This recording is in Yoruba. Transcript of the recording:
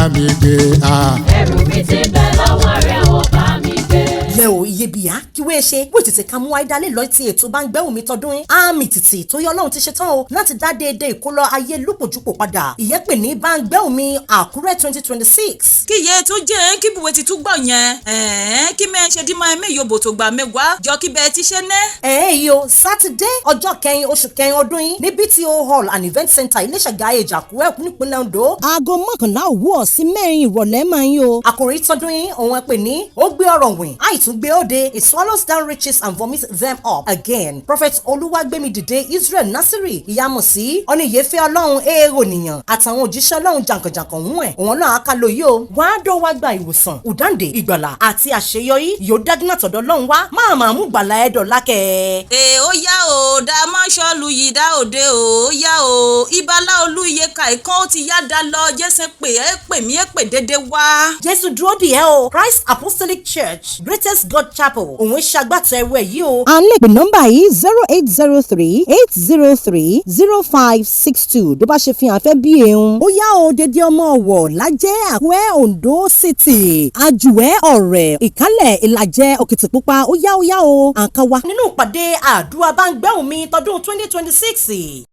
mi gbé a. Ẹrù mi ti bẹ lọ́wọ́ rẹ̀, ó bá mi gbé. Lẹ ò iyebíyá kí wọ́n ṣe wọ́n tètè ka mú àìdálé lọ ti ètò bá ń gbẹ́wò mi tọdún yín. Àmì tìtì tó yọ Ọlọ́run ti ṣe tán o láti dá déédéé ìkólọ ayé lúpòjúpò padà. Ìyẹn pè ní bá ń gbẹ́wò mi Àkúrẹ́ 2026. Kí iye tó jẹ́ kí buwe ti tún gbọ̀ yẹn, ẹ̀ẹ́n kí mẹ́ ṣe dín máa mẹ́ yòbò tó gbà mẹ́wàá jọ kí bẹ́ẹ̀ ti ṣe ná. Ẹ̀ẹ́ yìí o, Sátidé, ọjọ́ kẹrin oṣù kẹrin ọdún yìí ní BTO Hall and Event Center, Iléṣà Garage, Àkúrẹ́, nípínlẹ̀ Ondo. Aago 11 òwúrọ̀ sí 4 ìrọ̀lẹ́ máa ń yó. Àkòrí tọdún yìí òun ẹ pè ní ó gbé ọ̀rọ̀ wìn àìtún gbé òde, it swallows down riches and vomits them up again. Prophet Olúwàgbémidìde Israel Nasiri ìyàmọ̀ sí ọ̀nìyẹ́fẹ́ Ọlọ́run èèrò nìyàn àtàwọn òjíṣẹ́ Ọlọ́run jàǹkànjàǹkàn ń ẹ̀ òun náà á ká lóyè o. Wàá dọ́ wá gba ìwòsàn, ìdáǹdè, ìgbàlà àti àṣeyọrí yóò dájú náà tọ̀dọ̀ Ọlọ́run wá máa máa mú gbàlà ẹ̀dọ̀ lákẹ́. Èè, ó yá o, dá mọ́ṣọ́lù yìí dá òde o, ó yá o, ibala olú iye ka ìkan ó ti yá dá lọ jẹ́sẹ̀ pé ẹ pè mí, ẹ pè dédé wá. Jésù dúró dì ẹ́ o. Christ Apostolic Church, Greatest God Chapel, òun ṣagbátẹrù ẹ̀ yìí o. À ń lè pè nọ́mbà yìí, 08038030562, tó bá ṣe fi hàn fẹ́ bí ehun. Ó yá o, dédé ọmọ ọ̀wọ̀ lájẹ́ Àkúrẹ́, Ondo City, Àjùwẹ́, Ọ̀rẹ́, Ìkálẹ̀, Ìlàjẹ, Òkìtìpupa, ó yá, ó yá o, àǹkà wa. Nínú ìpàdé àdúrà bá ń gbẹ́hùn mi tọdún 2026.